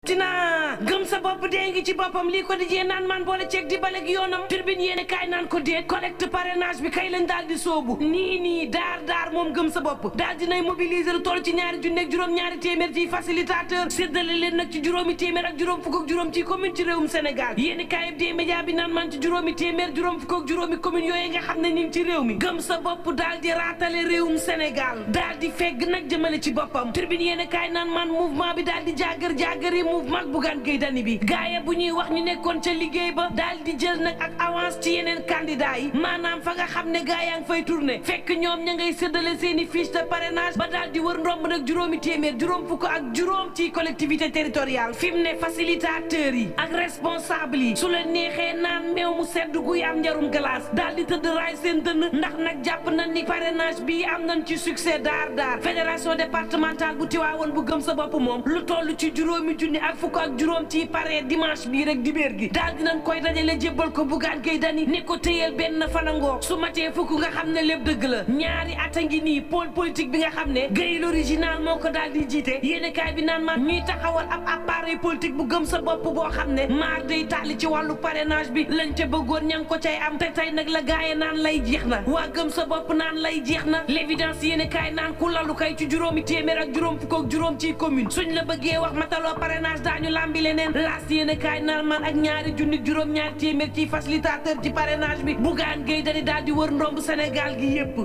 tina gëm sa bopp dee ngi ci boppam lii ko dijee naan man boole ceeg di baleg yoonam turbine yéene kaay naan ko déet collecte parrainage bi kay lañ daal di soobu nii daar moom gëm sa bopp daal dinay mobiliser lu toll ci ñaari téeméer ci facilitateur séddale leen nag ci juróomi téeméer ak juróom fukk ak juróom ci commune ci réewum Sénégal yéene kaay des médias bi naan man ci juróomi téeméer juróom fukk ak juróomi commune yooyu nga xam ne ñu ngi ci réew mi gëm sa bopp daal di raatale réewum Sénégal daal di fegg nag jëmale ci boppam turbine yéene kaay naan man mouvement bi daal di jàggar mouvement Bougane Gueye Dany bi gaaya bu ñuy wax ñu nekkoon ca liggéey ba daal di jël nag ak avance ci yeneen candidat yi maanaam fa nga xam ne gaa yaa ngi fay tourné fekk ñoom ña ngay séddale seeni fiche de parrainage ba daal di wër ndomb nag juróomi téeméer juróom fukk ak juróom ci collectivité territoriale fi mu ne facilitateurs yi ak responsable yi su la neexee naan meew mu sedd guy am njarum glace daal di tëdd raay seen dënn ndax nag jàpp nañ ni parrainage bii am nañ ci succès daar fédération départementale bu Tivaouane bu gëm sa bopp moom lu toll ci juróomi junni ak fukk ak juróom ci pare dimanche bii rek dibéer gi daal dinañ koy dajale jébbal ko Bougane Gueye Dany ni ko téyeel benn fanangoo su matee fukk nga xam ne lépp dëgg la ñaari at a ngi nii pôle politique bi nga xam ne Gueye l'original moo ko daal di jiite yéene kaay bi naan man ñuy taxawal ab appareil politique bu gëm sa bopp boo xam ne maar day tàlli ci wàllu parrainage bi lañ ca bëggoon ña ngi ko cay am te tey nag la gaaye naan lay jeex na waa gëm sa bopp naan lay jeex na l'évidence yéene kaay naan ku lalu kay ci juróomi téeméer ak juróom fukk ak juróom ci commune suñ la bëggee wax mataloo parrainage daañu lambi leneen laas yéene kaay naan man ak ñaari junni juróom-ñaari téeméer ci facilitateur ci parrainage bi Bougane Gueye Dany daal di wër ndomb Sénégal gi yépp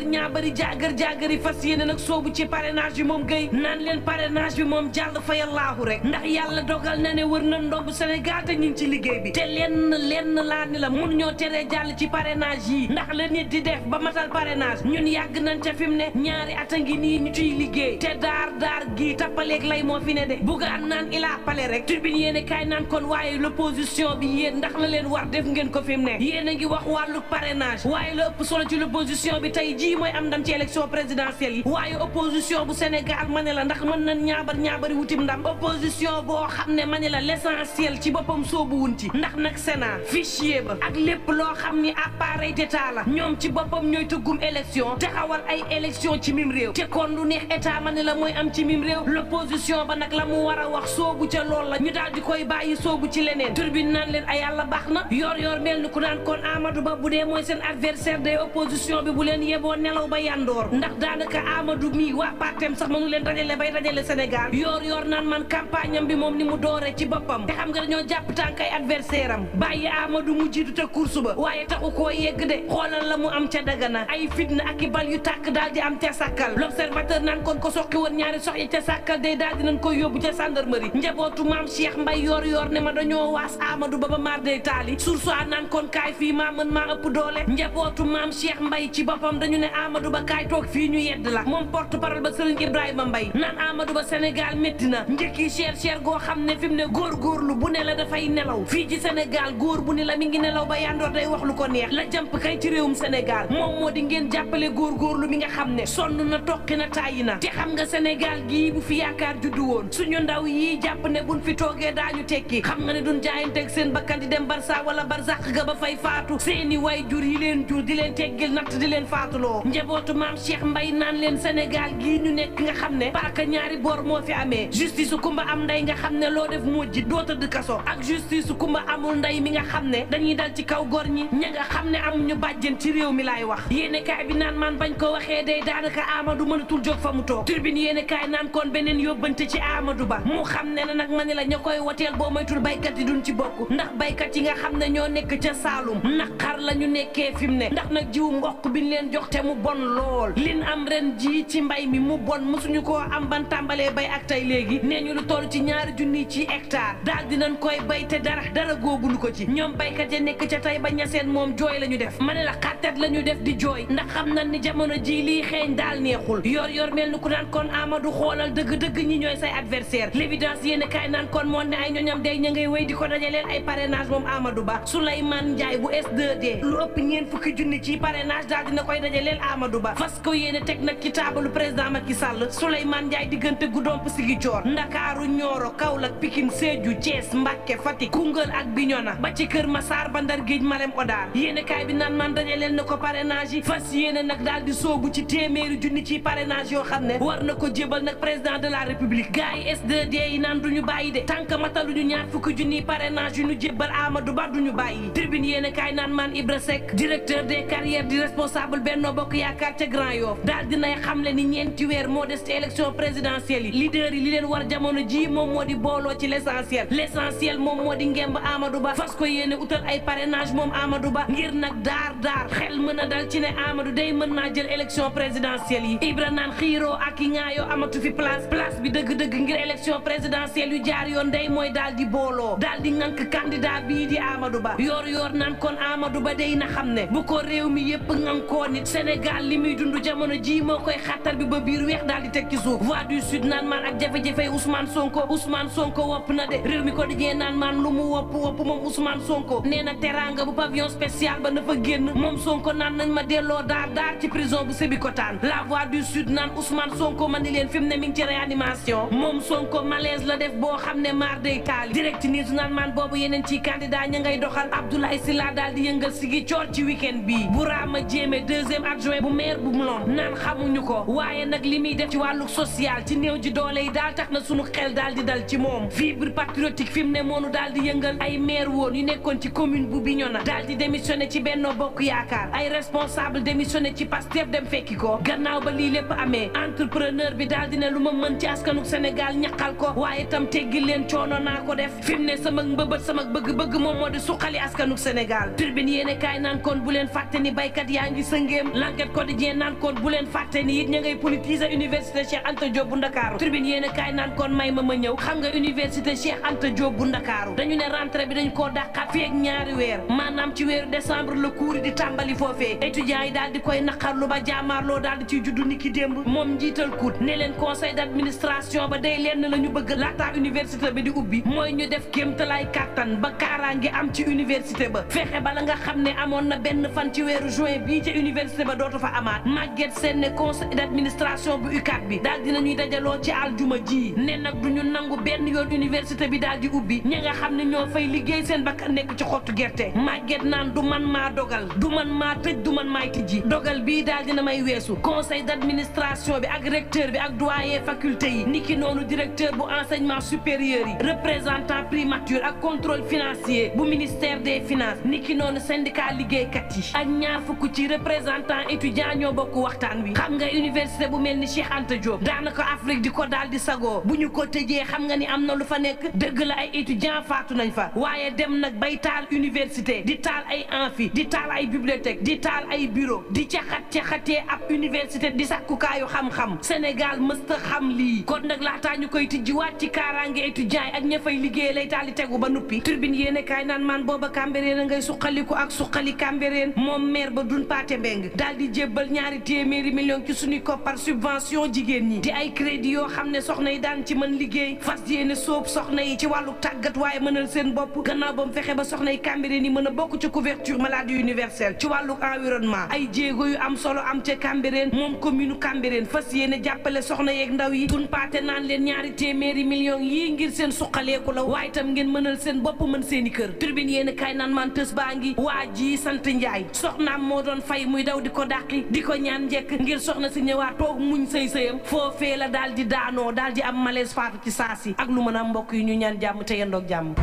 ñaabari jaagar fas yéene nag soobu ci parrainage bi moom Gueye naan leen parrainage bi moom jàll fa yàllaahu rek ndax yàlla dogal na ne wër na ndomb Sénégal te ñu ngi ci liggéey bi te lenn laa ni la mun ñoo teree jàll ci parrainage yi ndax la nit di def ba matal parrainage ñun yàgg nañ ca fi mu ne ñaari at a ngi nii ñu ciy liggéey te daar gi tappaleeg lay moo fi ne de Bougane naan ilaa pale rek turbine yéene kaay naan kon waaye l'opposition bi yéen ndax la leen war def ngeen ko fi mu ne yéen a ngi wax wàllu parrainage waaye la ëpp solo ci l'opposition bi tey jii mooy am ndam ci élection présidentielle yi waaye opposition bu Sénégal ma ne la ndax mën nañ ñaabari wutim ndam opposition boo xam ne ma ne la l'essentiel ci boppam soobu wunti ndax nag Sénat fichier ba ak lépp loo xam ni appareil d'état la ñoom ci boppam ñooy tëggum élection taxawal ay élection ci mim réew te kon lu neex état ma ne la mooy am ci mim réew l'opposition ba nag la mu war a wax soobu ca lool la ñu daal di koy bàyyi soobu ci leneen turbine naan leen ay yàlla baax na yor mel ni ku naan kon Amadou Ba bu dee mooy seen adversaire de opposition bi bu leen yeboo nelaw ba yandoor ndax daanaka Amadou mii waa partem sax mënu leen dajale Sénégal yor naan man campagne am bi moom ni mu dooree ci boppam te xam nga dañoo jàpp tànk ay adversaire am bàyyi Amadou mu jiitu te course ba waaye taxu koo yegg de xoolal la mu am ca Dagana ay fitna ak i bal yu tàkk daal di am ca Sàkkal l'observateur naan kon ko soqi woon ñaari sox yi ca Sàkkal day daal dinañ koy yóbbu ca gendarmerie njabootu maam Cheikh Mbaye yor ne ma dañoo waas Amadou Ba maar day taali surso naan kon kaay fii maa mën maa ëpp doole njabootu maam Cheikh Mbaye ci boppam dañu ne Amadou Ba kaay toog fii ñu yedd la moom porte parole ba Serigne Ibrahima Mbaye naan Amadou Ba Sénégal métti na njëkki cher goo xam ne fi mu ne góorgóorlu bu ne la dafay nelaw fii ci Sénégal góor bu ne la mi ngi nelaw ba yandoor day wax lu ko neex la jàmp kay ci réewum Sénégal moom moo di ngeen jàppale góorgóorlu mi nga xam ne sonn na toqi na tàyyi na te xam nga Sénégal gii bu fi yaakaar juddu woon suñu ndaw yi jàpp ne buñ fi toogee daañu tekki xam nga ne duñ jaayanteeg seen bakkan di dem barsa wala barzaq ga ba fay faatu seeni way jur yi leen jur di leen teggil natt di leen faatuloo njabootu maam Cheikh Mbaye naan leen Sénégal gii ñu nekk nga xam ne paraka ñaari boor moo fi amee justice su kumba am ndey nga xam ne loo def mujj doo tëdd kaso ak justice su kumba amul ndey mi nga xam ne dañuy dal ci kaw góor ñi ña nga xam ne amuñu bàjjen ci réew mi laay wax yéene kaay bi naan man bañ ko waxee day daanaka Amadou mënatul jóg fa mu toog turbine yéene kaay naan kon beneen yóbbante ci Amadou Ba mu xam ne nag ma ne la ña koy woteel boo moytul baykat yi duñ ci bokk ndax baykat yi nga xam ne ñoo nekk ca Saalum naqar la ñu nekkee fi mu ne ndax nag jiwu mboq biñ leen jox te mu bon lool lin am ren ji ci mbay mi mu bon mësuñu koo am ban tàmbalee bay ak tey léegi nee ñu lu toll ci 2 junni ci hectare daal dinañ koy bay te dara góobulu ko ci ñoom baykat ya nekk ca tey ba ñaseen moom jooy la ñu def ma ne la xattet la ñu def di jooy ndax xam nañ ni jamono ji lii xeeñ daal neexul yor mel ni ku naan kon Amadou xoolal dëgg ñi ñooy say adversaire l'évidence yéen kaay naan kon moo ne ay ñoñam day ña ngay wéy di ko dajaleel ay parrainage moom Amadou Ba Souleymane Ndiaye bu S2D lu ëpp ñeent fukki junni ci parrainage daal dina koy dajaleel Amadou Ba fas ko yéene teg nag ci taabalu président Macky Sall Souleymane Ndiaye diggante Goudomp Ziguinchor Ndakaaru Nioro Kaolack Pikine Sédhiou Thiès Mbacké Fatick Koungheul ak Bignona ba ci Kër Massar ba Ndar Géej Malem Odar yéene kaay bi naan man dajaleel na ko parrainage yi fas yéene nag daal di soobu ci téeméeri junni ci parrainage yoo xam ne war na ko jébal nag président de la république gars yi S2D yi yi naan duñu bàyyi de tànk mataluñu ñaar fukki junniy parrainage yu ñu jébbal Amadou Ba duñu bàyyi tribune yéene kaay naan man Ibra Seck directeur des carrières di responsable Benno Bokk Yaakaar ca Grand Yoff daal dinay xamle ni ñeenti weer moo des ci élection présidentielle yi leader yi li leen war jamono ji moom moo di booloo ci l'essentiel moom moo di ngemb Amadou Ba fas ko yéene utal ay parrainage moom Amadou Ba ngir nag daar xel mën a dal ci ne Amadou day mën naa jël élection présidentielle yi Ibra naan xiiroo ak i ŋaayoo amatu fi place bi dëgg-dëgg ngir élection présidentielle yu jaar yoon day mooy daal di booloo daal di ŋànk candidat bii di Amadou Ba yoor naan kon Amadou Ba day na xam ne bu ko réew mi yépp ŋànkoo nit Sénégal li muy dund jamono ji moo koy xattar bi ba biir weex daal di teg ci suuf voix du sud naan maan ak jafe-jafey Ousmane Sonko wopp na de réew mi ko dijee naan maan lu mu wopp moom Ousmane Sonko nee na teranga bu pavillon spécial ba na fa génn moom Sonko naan nañ ma delloo daar ci prison bu Sébikotane la voix du sud naan Ousmane Sonko man ni leen fi mu ne mi ngi ci réanimation moom Sonko malaise la def boo xam ne maar day taali direct nitu naan maan boobu yeneen ci candidat ña ngay doxal Abdoulaye Sylla daal di yëngal sigi coor ci week-end bii Bourama Diémé deuxième adjoint bu maire bu Mlom naan xamuñu ko waaye nag li muy def ci wàllu social ci néew ji doole yi daal tax na sunu xel daal di dal ci moom fibre patriotique fi mu ne moonu daal di yëngal ay maire woon yu nekkoon ci commune bu Bignona daal di démissionné ci Benno Bokk Yaakaar ay responsable démissionné ci Pastef dem fekki ko gannaaw ba lii lépp amee entrepreneur bi daal di ne lu ma mën ci askanuk Sénégal ñaqal ko waaye itam teggil leen coono naa ko def fi mu ne sama mbëbët sama bëgg-bëgg moom moo di suqali askanuk Sénégal turbine yéene kaay naan kon bu leen fàtte ni baykat yaa ngi sëngéem l'enquête quotidien naan kon bu leen fàtte ni it ña ngay politiser université Cheikh Anta Diop bu Ndakaaru turbine yéene kaay naan kon may ma ñëw xam nga université Cheikh Anta Diop bu Ndakaaru dañu ne rentrée bi dañ koo dàqaat fi ak ñaari weer maanaam ci weeru décembre la cours di tàmbali foofee étudiants yi daal di koy naqarlu ba jaamaarloo daal di ciy juddu niki démb moom njiital COUD ne leen conseil d'administration ba day lenn la ñu bëgg laata université bi di ubbi mooy ñu def kéemtalaay kàttan ba kaaraange am ci université ba fexe bala nga xam ne amoon na benn fan ci weeru juin bii ca université ba dootu fa amaat Maguette Sène ne conseil d'administration bu UCAD bi daal dinañuy dajaloo ci aljuma ji ne nag duñu nangu benn yoon université bi daal di ubbi ñi nga xam ne ñoo fay liggéey seen bakkan nekk ci xottu gerte Maguette naan du man maa dogal du man maa tëj du man maay tijji dogal bii daal dina may weesu conseil d'administration bi ak recteur bi ak doyen faculté yi niki noonu directeur bu enseignement supérieur yi représentant primature ak contrôle financier bu ministère des finances niki noonu syndicat liggéeykat yi ak ñaar fukk ci représentant étudiant ñoo bokk waxtaan wi xam nga université bu mel ni Cheikh Anta Diop daanaka Afrique di ko daal di sagoo bu ñu ko tëjee xam nga ni am na lu fa nekk dëgg la ay étudiant faatu nañ fa waaye dem nag bay taal université di taal ay amphi di taal ay bibliothèque di taal ay bureau di caxatee ab université di sàkkukaayu xam-xam Sénégal mësta xam lii kon nag laataa ñu koy tijjiwaat ci kaaraange étudiant yi ak ña fay liggéey lay taal di tegu ba nuppi turbine yéene kaay naan maan booba Cambérène a ngay suqaliku ak suqali Cambérène moom maire ba dun paate mbeng daal di jébbal ñaari téeméeri million ci suñu koppar subvention jigéen ñi di ay crédit yoo xam ne soxna yi daan ci mën liggéey fas yéene sóob soxna yi ci wàllu tàggat waaye mënal seen bopp gannaaw ba mu fexe ba soxna yi Cambérène yi mën a bokk ci couverture maladie universelle ci wàllu environnement ay jéego yu am solo am ca Cambérène moom commune Cambérène fas yéene jàppale soxna yeeg ndaw yi dun paate naan leen ñaari téeméeri million yii ngir seen suqaleeku la waaye tam ngeen mënal seen bopp mën seeni kër turbine yéene kaay naan man tës baa ngi waa ji sant Njaay soxnaam moo doon fay muy daw di ko dàqi di ko ñaan njekk ngir soxna si ñëwaat toog muñ sëy-sëyam foofee la daal di daanoo daal di am malaise faatu ci saa si ak lu mën a mbokk yi ñu ñaan jàmm te yendoog jàmm